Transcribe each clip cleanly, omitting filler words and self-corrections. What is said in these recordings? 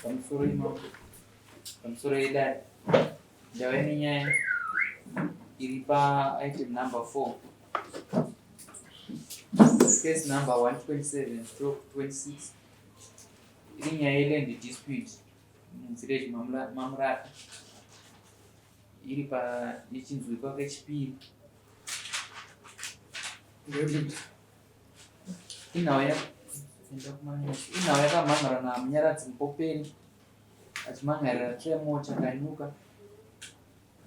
Pamusoro imambo, pamusoro yedare, ndava nenyaya iri paitem number 4, case number 127 stroke 26, iri nyaya yeland dispute muvillage maMurapi, iri pa ichinzwikwa kechipiri. Inhau inhau yakamhan'ara naMunyaradzi Mupoperi achimhan'arira Tremor Chakanyuka,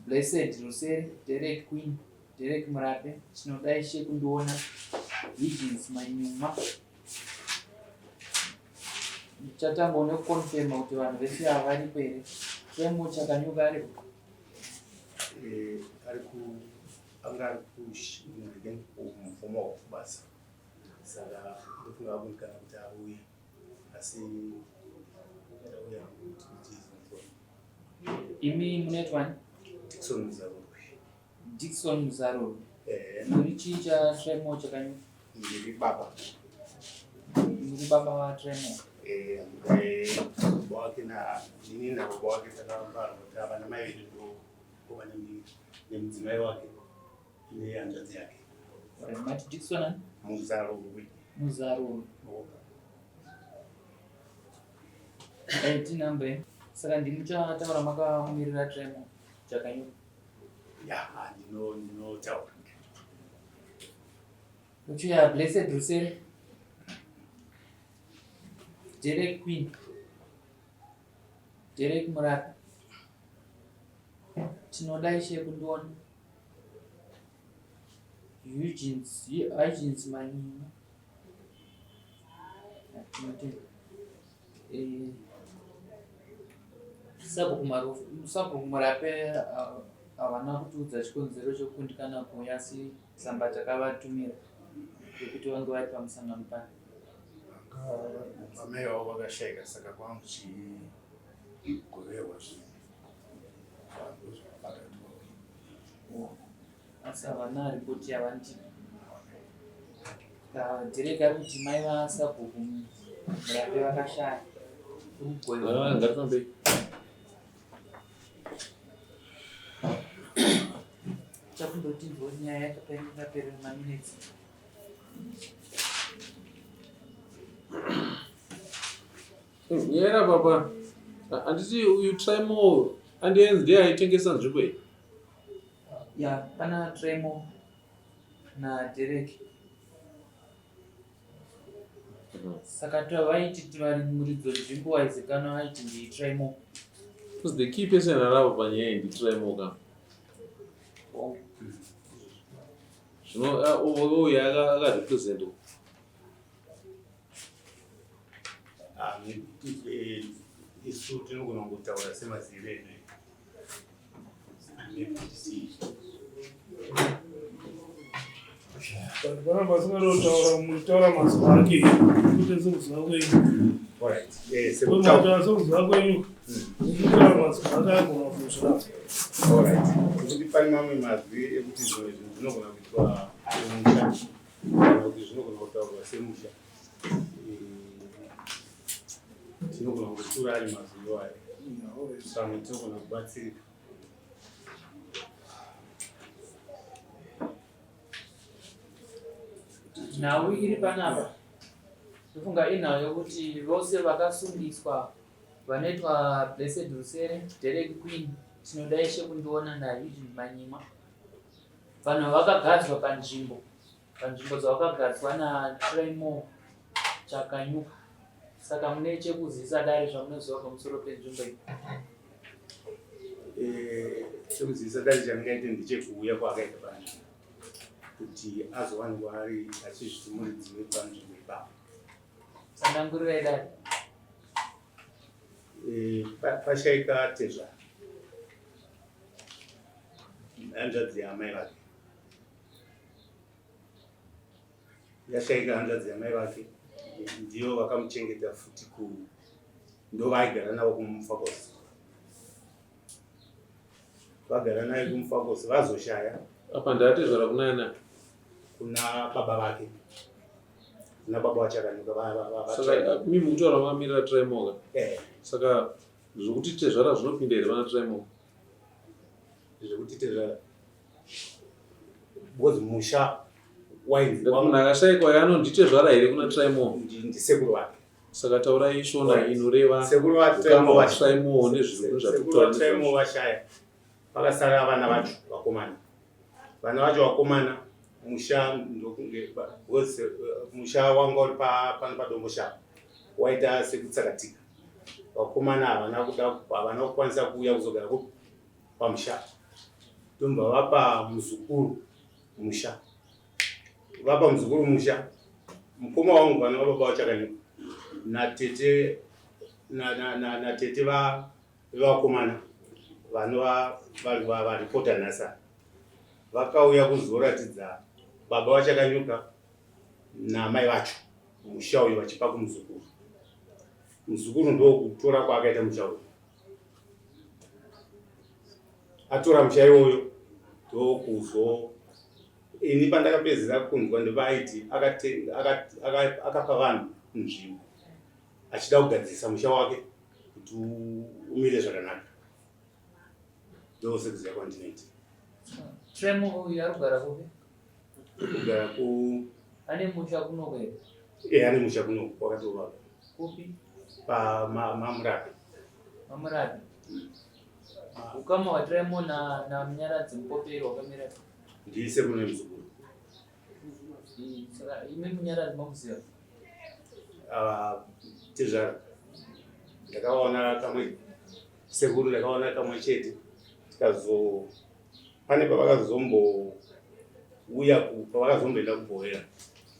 Blessed Rusere, Derek Queen, Derek Murape, Chinodaishe Kundiona, Higgins Manyuma. Ndichatangawo nekukonfema kuti vanhu vese ava varipo here. Tremor Chakanyuka aripo? Eh, ari ku anga ari kumufoma kubasa saka ndofunga akundikana kuti auye asi auya kuti Imi munoitwani? Dickson Muzarurwi. Dickson Muzarurwi. Eh. Muri chii chaTremor Chakanyuka? Ndiri baba. Muri baba vaTremor? Eh, eh, baba wake na ini nababa wake takabarwa tava namai vedu ndo nemudzimai wake nehanzvadzi yake. Mati Dickson ani? Muzarurwi. Muzarurwi. ID number eh? Saka ndimuchataura makamirira Tremor Chakanyuka. Ya, ndinotaura. Uchiya Blessed Rusere. Derek Queen. Derek Murapi. Tinoda Ishe kundiona. Eugenes Manyima. Tinotenda. Eh, sabhuku Murape havana kutiudza chikonzero chekukundikana kuuya asi tsamba takavatumira yekuti vange vari pamusangano pano. Vanga amai vavo vakashaika saka kwangu chigoverwa zvinhu ndozvakabata kuti vauye. Asi havana ripoti yavanoti Derek ari kuti mai vasabhuku Murape vakashaya. Kugoverwa. Ngatifambei. Chakundotinzwa kuti nyaya yacho painenge yapera maminitsi. Nyera baba. Handiti uyu Trymore andienzi ndiye aitengesa nzvimbo iyi. Ya, pana Trymore naDerek. Saka vaiti vari muridzi wenzvimbo waizikanwa vaiti ndiTrymore. Because the key person arapo panyaya iyi ndiTrymore ka. Oh. Zvino uyu akarepresent. Ah, isu tinogona kungotaura semaziviro edu. Vanhu vanenge vasingadotaura muchitaura mazwi ake kwete sekuziva kwenyu. Mutaura sekuziva kwenyu muchitaura mazwi ake agona kuzvira. Nekuti pane mamwe mazwi ekuti zvimwe zvinhu zvinogona kuitwa semusha kana kuti zvinogona kutaurwa semusha. Tinogona kutura ari mazwi iwayo pamwe tinogona kubatsirika. Nhau iri panapa ndofunga inhau yokuti vose vakasungiswa vanoitwa Blessed Rusere, Derek Queen, Tinodaishe Kundiona naEugene Manyimwa vanhu vakagadzwa panzvimbo panzvimbo dzavakagadzwa naTrymore Chakanyuka. Saka mune chekuzivisa dare zvamunoziva pamusoro penzvimbo iyi? Eh, chekuzivisa dare chandingaite ndechekuuya kwaakaita panzvimbo kuti azowanikwa ari achizviti muridzi wepanzvimbo ipapo. Tsanangurirai dare. Eh, pashaika tezvara hanzvadzi yaamai vake yashaika hanzvadzi yamai vake ndiyo vakamuchengeta futi ku ndovaaigara navo kumufakose vagara naye kumufakose vazoshaya apa ndatezvara kunana kuna baba vake. Kuna baba vaChakanyuka. Saka mi mukutaura makamirira Trimoka. Eh. Saka zvekuti tezvara zvinopinda here vana Trimo? Zvekuti tezvara because musha wainzi munhu akashaikwa yano nditezvara here kuna Trimo? Ndisekuru vake. Saka taurai shona inoreva sekuru vaTrimo nezviri zvatutaura. Trimo vashaya pakasara vana vacho vakomana. Vana vacho vakomana musha ndokunge because musha wanga uri pano paDomboshava waita sekutsakatika. Vakomana havana kuda havana kukwanisa kuuya kuzogara kupi pamusha. Ndomba vapa muzukuru musha. Vapa muzukuru musha. Mukoma wangu vana vababa vaChakanyuka natete natete va vevakomana vanova varipota nhasi vakauya kuzoratidza baba vaChakanyuka naamai vacho musha uyu vachipa kumuzukuru. Muzukuru ndokutora kwaakaita musha uyu. Atora musha iwoyo ndokuzo ini pandakapedzera kunzwa ndopaaiti akapa vanhu nzvimbo achida kugadzirisa musha wake kuti umire zvakanaka. Ndosekuziva kwandinoita. Tremo uyu ari kugara kupi? Kugara ku ane musha kunoko here? Eh, ane musha kunoko wakatovaka. Kupi? Pa Mamurapi. Mamurapi. Ukama waTremo na na Munyaradzi Mupoperi wakamira sei? Ndiye sekuru nemuzukuru. Saka imi Munyaradzi mamuziva? Ah, tezvara ndakaona kamwe sekuru ndakaona kamwe chete tikazo pane pavakazombouya pavakazomboenda kubhowera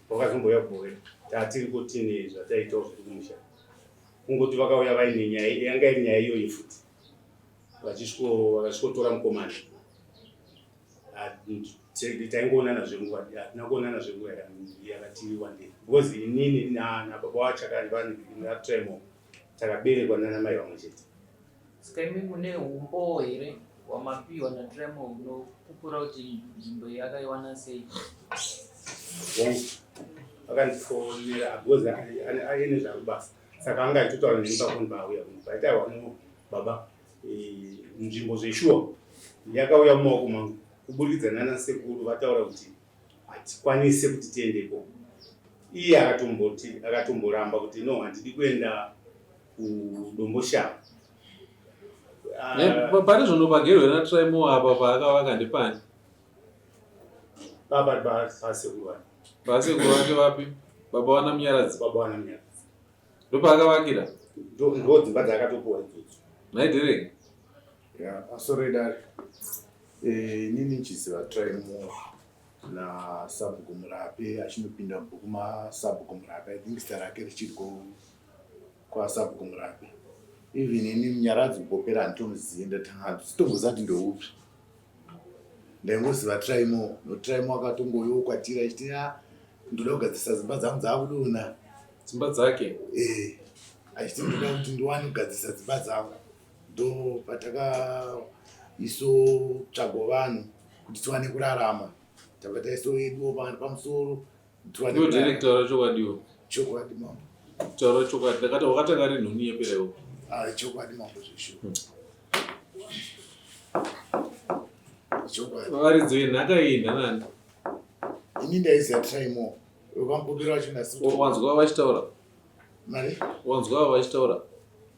pavakazombouya kubhowera tatiriko tine zvataitawo zviri kumusha kungoti vakauya vaine nyaya yanga iri nyaya iyoyi futi vakasvikotora mukomana taingoonana zvenguva hatina kuonana zvenguva yakati wandei because inini nababa vachakanivatremo takaberekwa nana mai vamwe chete. Saka imi mune umbowo here hwamapiwa naTremo hunopupura kuti nzvimbo iyi akaiwana sei? Hongu, akandifonera because aine zvaari kubasa saka anga achitotaura neni pafoni paauya kuno paita wano baba nzvimbo zveshuwa yakauya mumaoko mangu kuburikidza nana sekuru vataura kuti hatikwanise kuti tiende ikoko. Iye akatomboti akatomboramba kuti no handidi kuenda kuDomboshava. Pari zvino pagerwe naTraimo apa paakavaka ndepani? Baba pasekuru vake. Pasekuru vake vapi? Baba wana Munyaradzi. Baba wana Munyaradzi. Ndopaakavakira? Ndo dzimba dzaakatopuwa idzodzo. Nhai Derek. Ya, pasoro idare. Inini nchiziva Trymore nasabhuku Murape achinopinda mubhuku masabhuku Murape. I think zita rake richiri kwasabhuku Murape. Even ini Munyaradzi Bopera handitomuzivi, handisitomboziva kuti ndoupi. Ndaingoziva Trymore, nokuti Trymore akatongouyawo kwatiri achiti ah, ndoda kugadzirisa dzimba dzangu dzakudonha. Dzimba dzake? Eh, achiti ndoda kuti ndiwane kugadzirisa dzimba dzangu. Ndo patakaisotsvagwa vanhu kuti tiwane kurarama. Tabva taiso yeduwo pamusoro tiwane kurarama. Direct taura chokwadiwo. Chokwadi mambo. Taura chokwadi. Ndakati wakatanga ri nhuni yepera iwo. Ah, chokwadi mambo zveshuwa. Chokwadi. Varidzi venhaka iyi ndanani? Ini ndaiziva Trymore. Wekwamupopera wacho ndasi. Wanzwa vachitaura? Mari? Wanzwa vachitaura?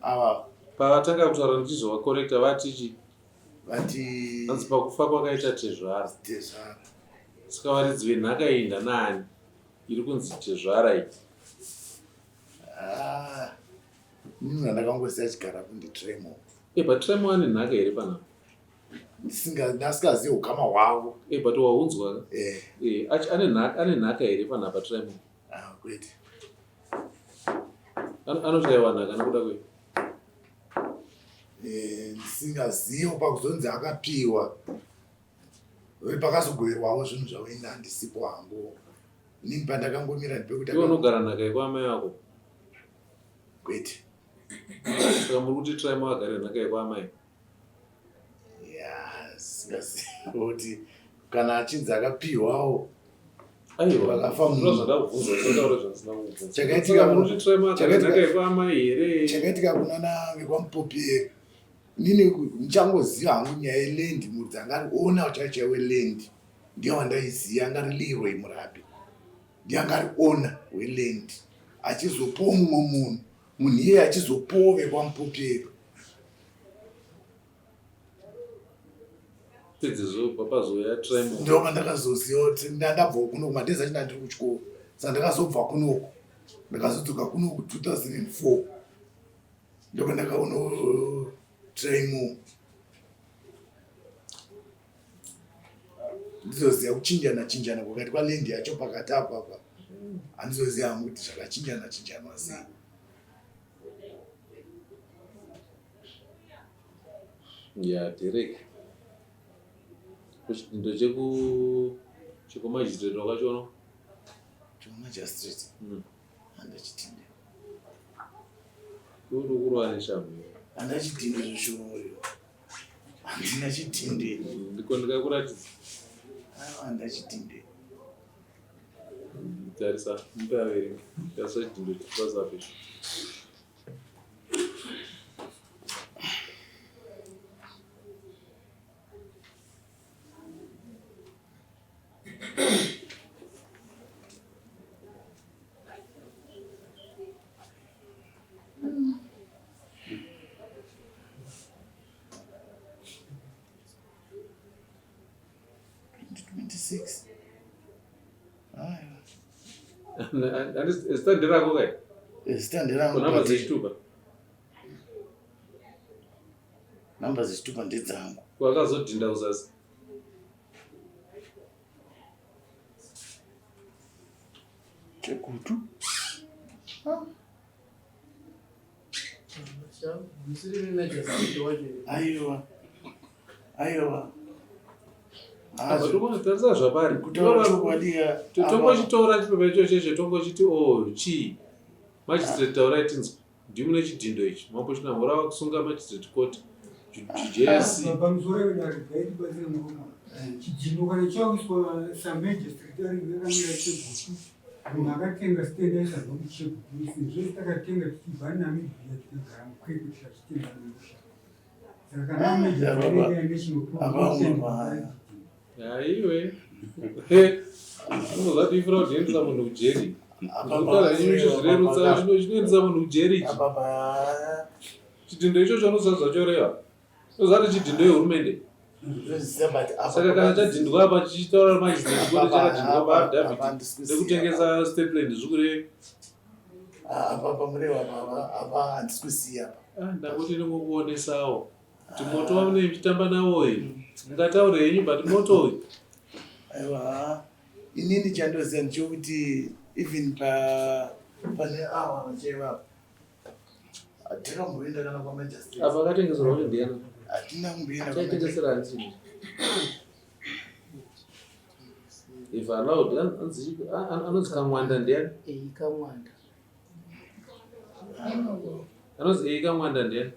Ava. Pavatanga kutaura ndichizovakorekta vati chi? Vati hanzi pakufa kwakaita tezvara. Tezvara. Saka varidzi venhaka iyi ndanaani? Iri kunzi tezvara iyi. Ah. Ini ndakangosiya chigara kundi Trymore. Eh, but Trymore ane nhaka here panapa? Ndasikazivi ukama hwavo. Eh, but waunzwa ka? Eh. Eh, ane nhaka ane nhaka here panapa Trymore? Ah, kwete. Anoshaiwa nhaka nokuda kwei? Eh, ndisingazivi pakuzonzi akapiwa. Pakazogoverwawo zvinhu zvavo ini handisipo hangu. Inini pandakangomira ndipekuti Iwe unogara nhaka yekwaamai vako? Kwete. Saka muri kuti Trymore agare nhaka yekwaamai? Ya, singazivi kuti kana achinzi akapiwawo. Aiwa, ndozvandakubvunza usataure zvandisina kukubvunza. Chakaitika Saka munoti Tremor chakaitika- nhaka yekwaamai here? Chakaitika kuna navekwaMupoperi, inini ndichangoziva hangu nyaya yeland, muridzi anga ari owner chaiyo chaiyo weland ndiye wandaiziva, anga ari Leroy Murape, ndiye anga ari owner weland, achizopowo mumwe munhu, munhu iyeye achizopowo vekwaMupoperi. Pedzezvo papazouya Tremor. Ndo pandakazoziva kuti ndabvawo kunoku, madhezi acho ndandiri kuchikoro, saka ndakazobva kunoku, ndakazodzoka kunoku 2004, ndopandakaona Tremor. Ndizoziva kuchinjana chinjana kwakati kwaland yacho pakati apo apa, handizoziva hangu kuti zvakachinjana chinjanwa sei. Ya Derek. Kuchidindo cheku chekumagistrate wakachiona? Chekumagistrate? Handachitinde. Uri kurwa neshamhu. Handachitinde zveshuwo. Handina chitinde. Ndiko ndikakuratidza. Aiwa, handachitinde. Tarisa, mupe averenge. Tarisa chidindo chiri pasi icho. Zita nderako kai? Zita nderangu. Namba dzechitupa? Namba dzechitupa ndedzangu. Wakazodhinda kuzasi? Chekutu. Aiwa. Aiwa. Tarisa zvavari. Kutaura chokwadi ya. Tongochitora chipepa icho cheche tongochiti oh chii. Magistrate taurai tinzwe. Ndimune chidhindo ichi. Mambo Chinamhora vakusunga magistrate court. JSC. Pamusoro wedare gaitibatsire murume. Chidhindo kana chawiswa samagistrate ari akamira Chegutu. Munhu akatenga stand aisabva kuChegutu sezvo takatenga tichibva Namibia tikagara muKwekwe tikachitenga mumusha. Saka kana magistrate ane national proof. Aiwe. Unozati ifura kuendesa munhu kujeri. Kutaura chizvirerutsa chinoendesa munhu kujeri ichi. Chidhindo ichocho unoziva zvachoreva. Unozati chidhindo yehurumende. Saka kana chadhindwa apa chichitaura magistrate court chakadhindwa paaffidavit rekutengesa state land zvikureve. Apa pamurewa apa apa handisi kuziva apa. Ndangoti ndingokuonesawo kuti moto wamunenge muchitamba nawo uyu mungataure henyu but moto uyu. Aiwa, inini chandoziva ndechekuti even pa pane ava vachaiva apa hatina kumboenda kana kwamagistrate. Apa akatengeserwa kuti ndiyani? Hatina kumboenda. Achaitengesera handiti? If allowed, anonzi Kamwanda ndiyani? Ei Kamwanda. Anonzi Ei Kamwanda ndiyani?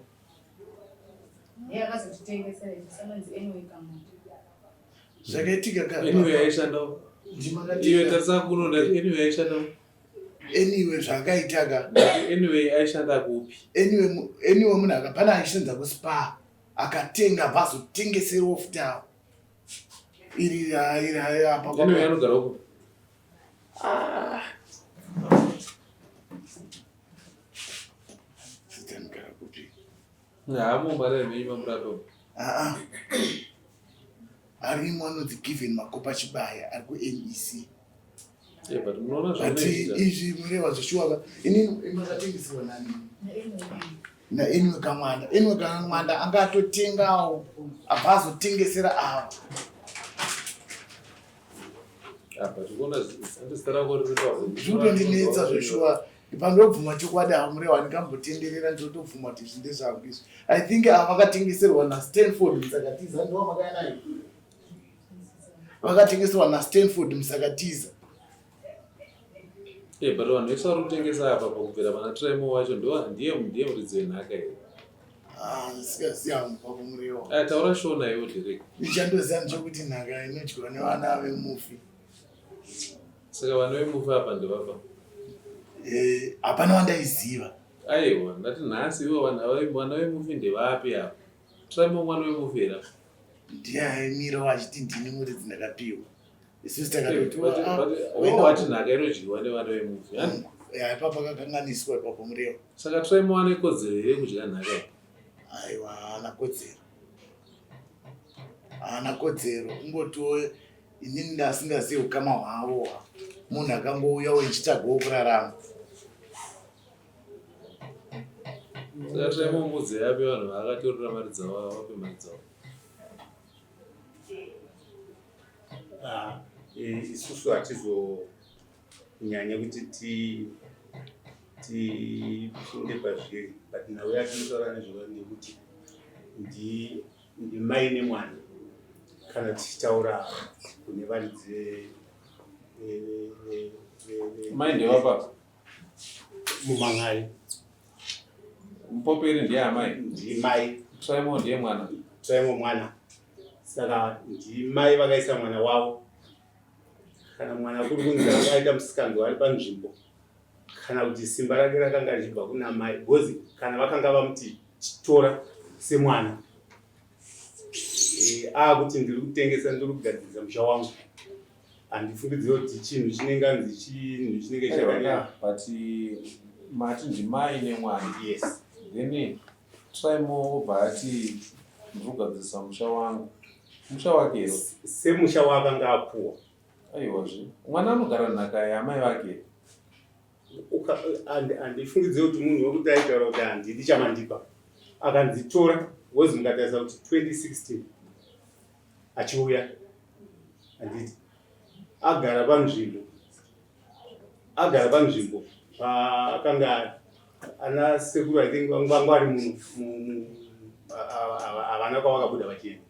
Ndiye akazotitengesera isu anonzi Anyway Kamwanda. Zvakaitika ka Anyway aishandawo. Iwe tarisa kuno ndati Anyway aishandawo. Anyway zvakaita ka. Anyway aishanda kupi? Anyway anyway munhu akapana aishanza kuSpa akatenga vazotengeserwa futi avo. Iri iri apa. Anyway anogara uko. Ah. Sitanigara kupi? Haamo mari yemenyu mamurato. Ah. Arimo anonzi Given Makopa Chibaya ari kuNEC. Yeah, but munoona But zvaunoita. izvi mureva zveshuwa inini makatengeserwa nani? NaAnyway Kamwanda. Anyway Kamwanda anga atotengawo abva azotengesera ava. Apa tikuona zita rako riri pa. Zvinotondinetsa zveshuwa. Pandobvuma chokwadi ava mureva ndingambotenderera ndinotobvuma kuti izvi ndezvangu izvi. I think ava vakatengeserwa naStanford Musakatiza ndiwo makaya nayo. Vakatengeserwa naStanford Musakatiza. Eh, but vanhu vese vari kutengesa apa pakubvira pana Tremor wacho ndiwo ndiye ndiye muridzi wenhaka here. Ah, sikaziva hangu pako murewa. Ah, taura shona iwe Derek. Ndichandoziva ndechekuti nhaka inodyiwa nevana vemufi. Saka vana vemufi apa ndevapa? Eh, hapana wandaiziva. Aiwa, ndati nhasi ivo vana vemufi ndevapi apa? Trymore mwana wemufi here apa? Ndiye aimirawo achiti ndini muridzi ndakapiwa. Isusu takatotiwa. Ah, wati nhaka inodyiwa nevana vemufi. Mm. Ya, ipapo akakanganiswa ipapo muriwo. Saka Trymore ane kodzero here yekudya nhaka? Aiwa, haana kodzero. Haana kodzero. Kungotiwo inini ndasingazivi ukama hwavo munhu akangouyawo ichitsvagawo kurarama. Saka Trymore mudzi yapi vanhu vaakatorera mari dzavo avape mari dzavo? Ah, eh, isusu hatizonyanya kuti tipinde pazviri but nhau yatinotaura nezvayo ndeyekuti ndimai nemwana kana tichitaura kune varidzi mai ndevapa muman'ai mupoperi ndiye amai ndimai Trymore ndiye mwana Trymore mwana saka ndimai vakaisa mwana wavo kana mwana kuri kunzi akaita musikanzwa ari panzvimbo kana kuti simba rake rakanga richibva kuna mai because kana vakanga vamuti chitora semwana eh, aakuti ndiri kutengesa ndiri kugadzirisa musha wangu handifungidzire kuti chinhu chinenge anzi chinhu chinenge chakanya but mati ndimai nemwana yes then Trymore obva ati ndiri kugadzirisa musha wangu. Musha wake here? Semusha waakanga apuwa. Aiwazve. Mwana anogara nhaka yaamai vake. Handifungidzire kuti munhu wekuti aitaura kuti handidi chamandipa. Akanzitora wozi mukatarisa kuti 2016 achiuya handiti agara panzvimbo agara panzvimbo paakanga ana sekuru i think vanga vari muno havana kwavakabuda vachienda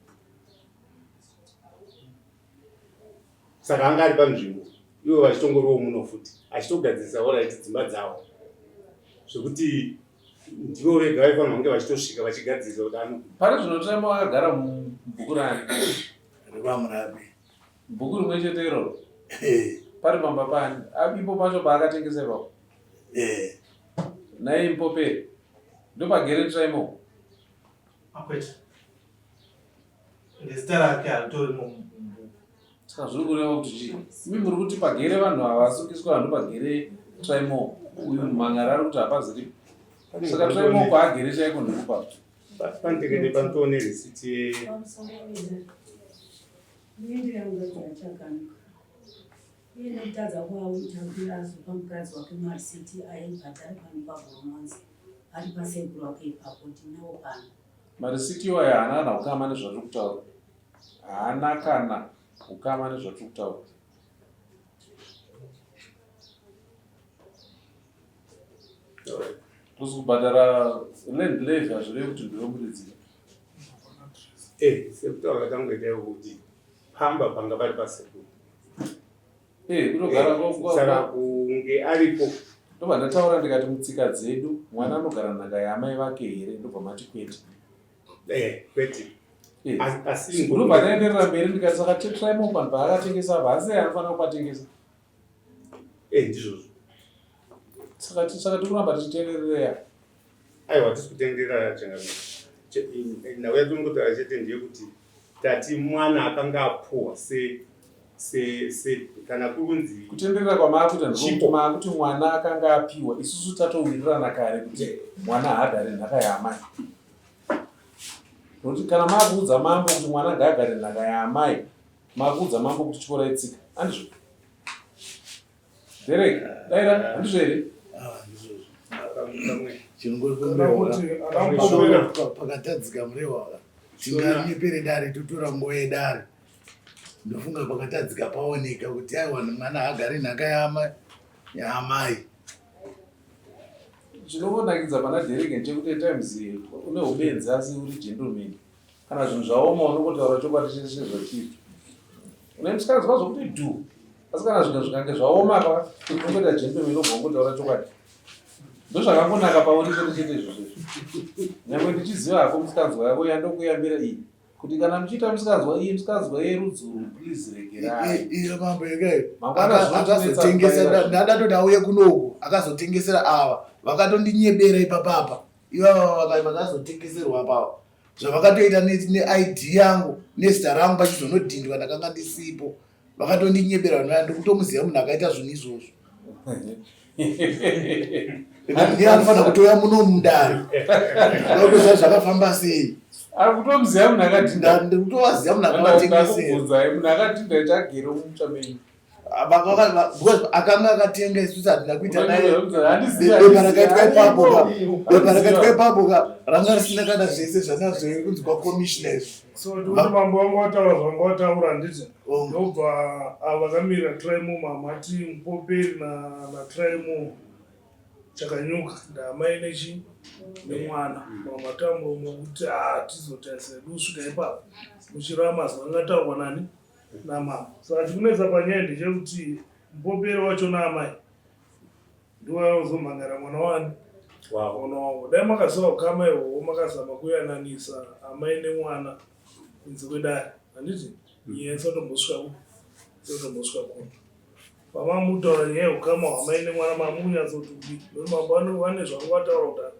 saka anga ari panzvimbo ivo vachitongoriwo muno futi achitogadzirisa orit dzimba dzavo zvekuti ndivo vega vaifanira kunge vachitosvika vachigadzirisa kuti ano pari zvino tamba vakagara mubhuku rani rekwamurapi Bhuku rimwe chete iroro eh. pari pamba pani ipo pacho paakatengesa ipapo eh. naye mupoperi ndopagere tsvaimo akwete nezita rake haritori mubhuku saka zviri kureva kuti chii imi muri kuti pagere vanhu havasungiswa vanhu pagere tsvaimo uyu mhangari ari kuti hapaziripo saka tsvaimo paagere chaiko ndikupa pantekete panotoone risiti Ndinoendera mukadzi achakanuka. Iye nekutadza kwaaita kuti azopa mukadzi wake marisiti aibhadhara pano paGoromonzi ari pasekuru wake ipapo ndinawo pano. Marisiti iwayo haana kana ukama nezvatiri kutaura. Haana kana ukama nezvatiri kutaura. Kuzi kubhadhara land levy hazvirevi kuti ndiwe muridzi. Eh, sekutaura tangoita kuti pamba panga pari pasekuru. Eh, kutogara eh, saka kunge aripo. Ndobva ndataura ndikati mutsika dzedu mwana anogara nhaka yaamai vake here ndobva mati kwete. Eh, kwete. Eh. Asi ndobva ndaenderera mberi ndikati saka Trymore panhu paakatengesa apa asi anofanira kupatengesa. Eh, ndizvozvo. Saka saka tikuramba tichitendererea. Aiwa tisi kutenderera changamire. Nhau yatinongotaura chete ndeyekuti tati mwana akanga apuwa se se se kana kuri kunzi kutenderera kwamaakuita ndikokuti maakuti mwana akanga apiwa isusu tatowirirana kare kuti mwana haagare nhaka yaamai nokuti kana maakuudza mambo kuti mwana ngaagare nhaka yaamai Makuudza mambo kuti tyorai tsika. Handizvo? Derek, daira, handizvo here? Pakatadzika murewa tinganyepere dare totora nguva yedare ndofunga pakatadzika paoneka kuti aiwa mwana haagari nhaka yaamai Chinongonakidza pana Derek ndechekuti at times une ubenzi asi uri gentleman. Kana zvinhu zvaoma unongotaura chokwadi chese sezvachiri. Une musikanzwa zvokuti dhu. Asi kana zvinhu zvikange zvaoma pa unongoita gentleman wobva wangotaura chokwadi. Ndozvakangonaka pauri chete chete izvozvo izvo. Nyangwe ndichiziva hako musikanzwa yako yandokuyambira iyi. Kuti kana muchiita musikanzwa iyi musikanzwa yerudzi urwu please regerai. Iyo mambo yekai. Mangwana zvinotinetsa Akazotengesa kubaira. ndadatoti auye kunoku akazotengesera ava vakatondinyebera ipapapa ivava vakazotengeserwa apa zvavakatoita neid yangu nezita rangu pachizonodhindwa ndakanga ndisipo vakatondinyebera vanhu vaya ndikutomuziva munhu akaita zvinhu izvozvo ndiye anofanira kutouya muno mudare ndakutoziva zvakafamba sei akutomuziva munhu akadhinda ndikutovaziva munhu akavatengesera munhu akadhinda chagere mumusha menyu because akanga akatenga isusu hatina kuita naye bepa rakaitwa ipapo ka bepa rakaitwa ipapo ka ranga risina kana zvese zvanazvo kunzi kwakomishina izvi so ndikuti mambo vangu vataura zvanga vataura handiti ndobva ava vakamira trimo mamati mupoperi natrimo chakanyuka ndaamai nechi nemwana mamatamuro mokuti hatizotarisira kusvika ipapo muchirava mazuva angataurwa nani namambo saka chikunetsa panyaya ndechekuti mupoperi wacho naamai ndiwo anozomhangara mwana wani mwana wavo dai makaziva ukama ihwohwo makazama kuyananisa amai nemwana kunze kwedare handiti nyaya isatombosvika ku isatombosvika kuno pamamutaura nyaya yeukama hwamai nemwana mamukunyatsoti kudii nokuti mambo vane zvavo vataura kudaro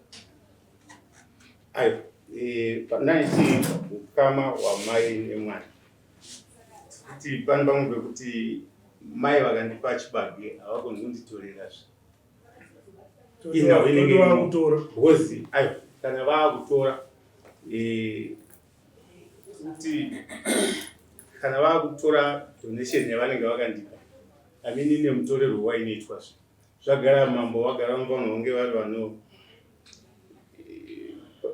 Aiwa, eh, pandaiti ukama hwamai nemwana kuti pane pamwe pekuti mai vakandipa chibage havagoni kunditorerazve inhau inenge vakutora because aiwa kana vaakutora eh, kuti kana vaakutora donation yavanenge vakandipa I mean ine mutorerwo wainoitwazve zvagara mambo vagara vanofanirwa kunge vari vano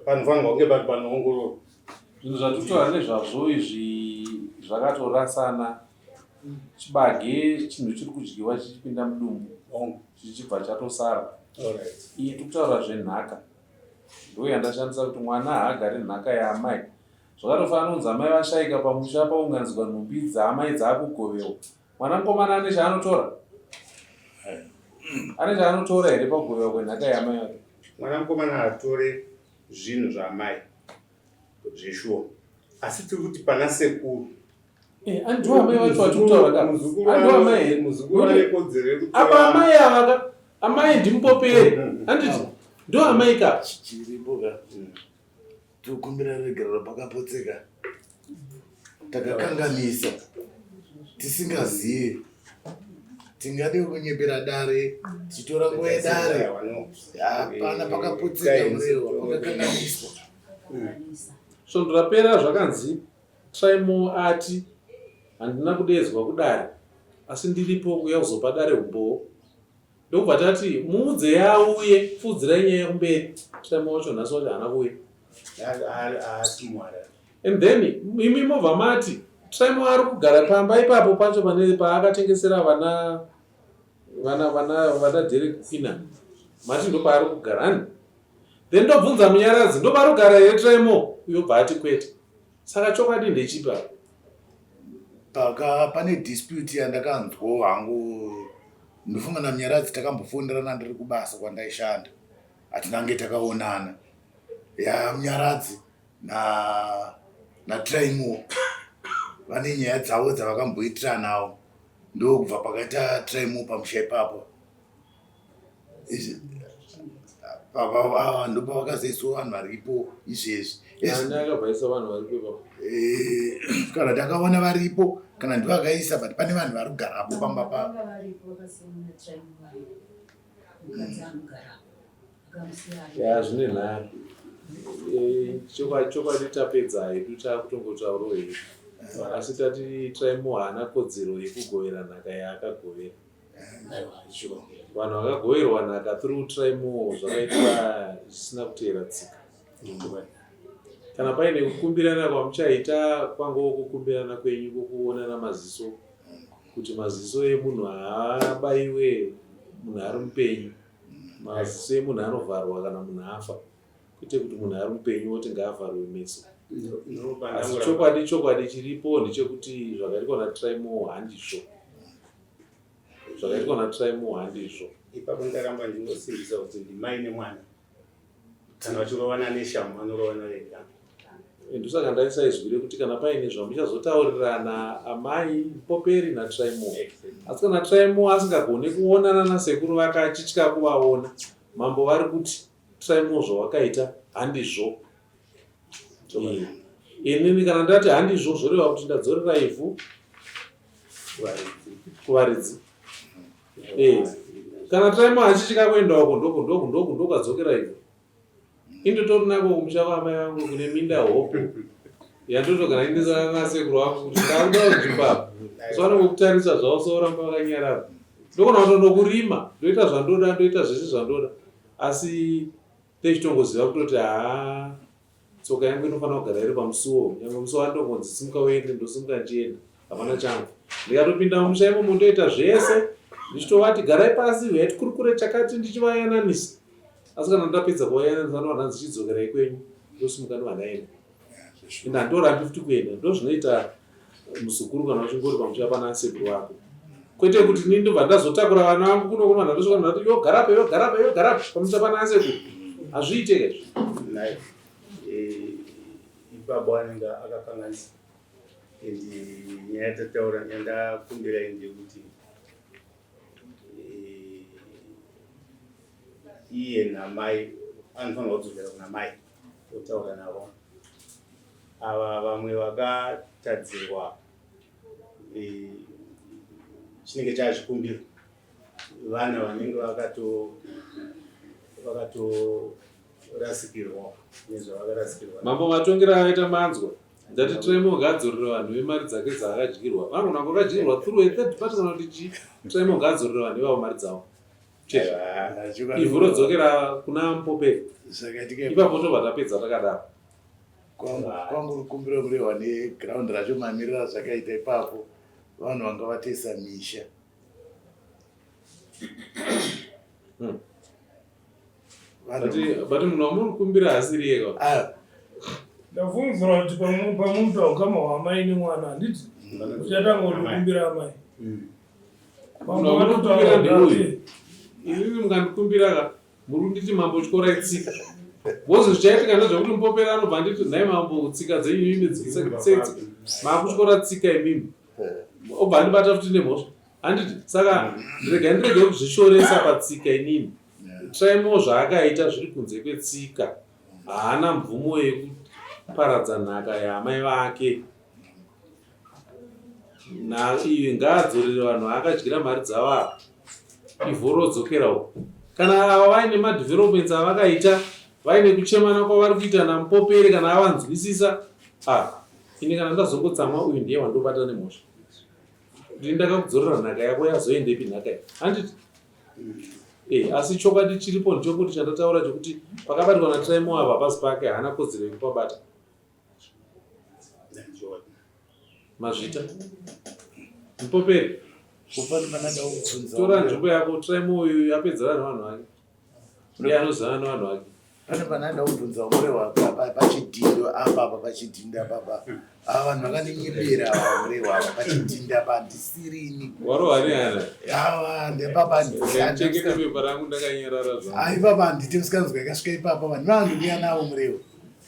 panofanirwa kunge pari panoongororwa zvinhu zvatitaura nezvazvo izvi zvakatorasana chibage chinhu chiri kudyiwa chichipinda mudumbu chichibva chatosara iyi tikutaura zvenhaka ndo yandashandisa kuti mwana haagari nhaka yaamai zvakatofanana kunzi amai vashaika pamusha paunganidzwa nhumbi dzaamai dzaakugovewa Mwana mukomana ane chaanotora? Ane chaanotora here pakugovewa kwenhaka yaamai vake? Mwana mukomana haatore zvinhu zvaamai zveshuwa, asi tiri kuti pana sekuru eh, andiwo amai vacho vatiri kutaura ka andiwo amai here muzukuru ane kodzero yekutora apa amai ava ka amai ndimupoperi handiti ndo amai ka chiripo ka Tokumbira regerero pakapotseka takakanganisa tisingazive tingade kunyepera dare tichitora nguva yedare hapana pakapotseka murewa pakakanganiswa svondo rapera zvakanzi Trymore ati handina kudeedzwa kudare asi ndiripo kuuya kuzopa dare umbowo Ndokubva tati muudze auye pfuudzirai nyaya kumberi. Time wacho nhasi wacho haana kuuya. Haasi muHarare. And then imi mobva mati Trimo ari kugara pamba ipapo pacho pane paakatengesera vana vana vana vana Derek Quina. Mati ndopaari kugara hani? Then ndobvunza Munyaradzi ndopaari kugara here Trimo? Uyo bva ati kwete. Saka chokwadi ndechipi apa? Paka pane dispute yandakanzwawo hangu ndofunga naMunyaradzi takambofonderana ndiri kubasa kwandaishanda hatinange takaonana yaMunyaradzi na naTraimore vane nyaya dzavo dzavakamboitiranawo ndokubva pakaita Traimore pamusha ipapo ndopavakazoiswa vanhu varipo izvezvi eh, kana takaona varipo kana ndivakaisa but pane vanhu vari kugarapo pamba pa ya zvine nharo eh, chokwadi tapedza hedu takutongotaurawo hedu asi tati traimo haana kodzero yekugovera nhaka yaakagovera Vanhu vakagoverwa nhaka through Trymore zvakaitwa zvisina kuteera tsika. Kana paine kukumbirana kwamuchaita kwangova kukumbirana kwenyu kwokuonana maziso kuti maziso emunhu haabaiwe munhu ari mupenyu. Maziso emunhu anovharwa kana munhu afa kwete kuti munhu ari mupenyu woti ngaavharwe meso. Asi chokwadi chokwadi chiripo ndechekuti zvakaitwa naTrymore handizvo. Zvakaitwa naTrymore handizvo. Ipapo ndaramba ndinosimbisa kuti ndimai nemwana kana vachirovana neshamu vanorovana vega. Ndosaka ndaisa izwi rekuti kana paine zvamuchazotaurirana amai Mupoperi naTrymore. Asi kana Trymore asingagone kuonana nasekuru vake achitya kuvaona, mambo vari kuti Trymore zvawakaita handizvo. Inini kana ndati handizvo zvoreva kuti ndadzorera ivhu kuvaridzi. Eh. Kana Trymore achitya kuenda uko ndoku ndoku ndoku ndokadzokera ivhu. Indotori nako kumusha kwaamai vangu kune minda hopo yandotogara indisana nasekuru vangu kuti ndakuda kunzvimbo apa so vanongokutarisa zvavo so voramba vakanyarara ndogona kutondokurima ndoita zvandoda ndoita zvese zvandoda asi techitongoziva kutoti haa Tsoka yangu inofanira kugara iri pamusuwo, nyangwe musuwo andogonzi simuka uende, ndosimuka ndichienda, hapana changu. Ndikatopinda mumusha imomo ndoita zvese, ndichitovati garai pasi, huyai tikurukure chakati, ndichivayananisa. Asi kana ndapedza kuvayananisa vanova ndanzi chidzokerai kwenyu, ndosimuka ndobva ndaenda. Ende handitorambi futi kuenda, ndozvinoita muzukuru kana uchingori pamusha pana sekuru vako. Kwete kuti ini ndobva ndazotakura vana vangu kuno kuno ndandosvika ndati yo garapa yo garapa yo garapa pamusha pana sekuru. Hazviite ka izvi. Naye eh, ipapo anenge akakanganisa and nyaya yatataura yandakumbira ndeyekuti eh, iye namai anofanirwa kudzokera kuna mai otaura navo ava vamwe vakatadzirwa eh, chinenge chachikumbiro vana vanenge vakato vakatorasikirwa nezvavakarasikirwa. Mambo matongero avaita manzwa ndati Tremo ngaadzorere vanhu vemari dzake dzaakadyirwa vanogona kunge vakadyirwa through a third party kana kuti chii Tremo ngaadzorere vanhu ivavo mari dzavo chete ivhu rodzokera kuna Mupoperi ipapo tobva tapedza takadaro. Kwangu rukumbiro murehwa neground racho mamiriro azvakaita ipapo vanhu vanga vatoisa misha. But munhu wamuri kukumbira haasiri iye ka? Ah. Ndafungidzira kuti pamunoita ukama hwaamai nemwana handiti uchatanga kutokumbira amai. Munhu wamunokumbira ndeuyu. Inini mukandikumbira ka muri kunditi mambo tyorai tsika. Because zvichaitika ndezvekuti mupoperi anobva anditi nhai mambo tsika dzenyu imi tsika makutyora tsika imimi. Obva andibata futi nemhosva. Handiti saka rega ndirege kuzvishoresa patsika inini. Trymore zvaakaita zviri kunze kwetsika. Haana mvumo yekuparadza nhaka yaamai vake. Iyo ngaadzorere vanhu vaakadyira mari dzavo ava. Ivhu rodzokera uko. Kana ava vaine madevelopments avakaita, vaine kuchemana kwavari kuita naMupoperi kana avanzwisisa, ah, ini kana ndazongotsamwa uyu ndiye wandobata nemhosva. Ndini ndakakudzorera nhaka yako yazoendepi nhaka iyi? Handiti? Eh, asi chokwadi chiripo ndechokuti chandataura chekuti pakabatwa naTraimo apa hapasi pake haana kodzero yekupabata. Mazvita. Mupoperi. Tora nzvimbo yako Traimo uyu apedzerana nevanhu vake. Ndiye anozivana nevanhu vake. Pane pandaida kubvunza murehwa pachidhindo apa apa pachidhindo apa apa ava vanhu vakandinyepera ava murehwa apa pachidhindo apa handisirini. Warohwa nehana? Ava ndepapa Chengete pepa rangu ndakanyarara zvangu. Ah ipapa handiti musikanzwa yakasvika ipapa vanhu vanondouya navo murehwa.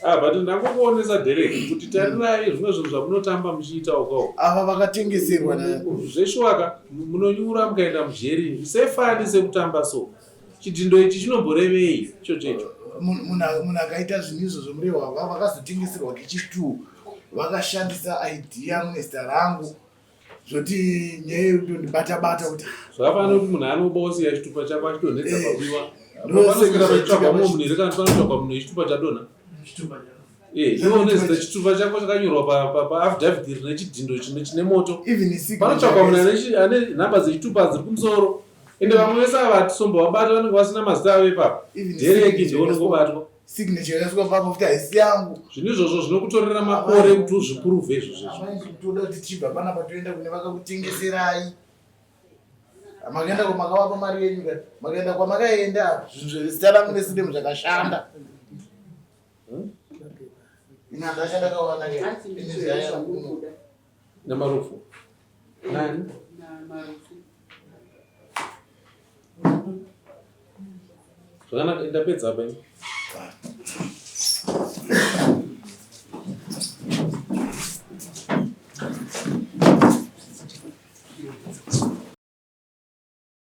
Ah, but ndangokuonesa Derek kuti tarirai zvimwe zvinhu zvamunotamba muchiita uko. Ava vakatengeserwa na zveshuwaka munonyura mukaenda mujeri sefani sekutamba so. Chidhindo ichi chinomborevei ichocho icho? Munhu akaita zvinhu izvozvo murehwa vakazotengeserwa kechitu vakashandisa ID yangu nezita rangu zvoti nyaya yekutondibata bata kuti zvakafanana kuti munhu anoba osiya chitupa chako achidonhedza eh, pabiwa panoswera pachitsvagwa mumwe munhu here kana panotsvagwa munhu echitupa chadonha eh, iwe une zita chitupa chako chakanyorwa paaffidavit rine chidhindo chine moto panotsvagwa munhu ane nhamba dzechitupa dziri kumusoro ende vamwe vese ava hatisombovabata vanenge vasina mazita avo ipapo dereki ndiwo unongobatwa signature yakaiswa papo futi haisi yangu. Zvinhu izvozvo zvinokutorera makore kuti uzviprove izvozvo. Toda kuti tichibva panapa toenda kune vakakutengeserai. Makaenda kwamakavapa mari yenyu ka? Makaenda kwamakaenda zvinhu zvezita rangu nesidemu zvakashanda. Hmm? Ini handashanda kawana ke. Ini zaya kuno. Namarufu. Nani? Namarufu. Zvakanaka ndapedza apa ini.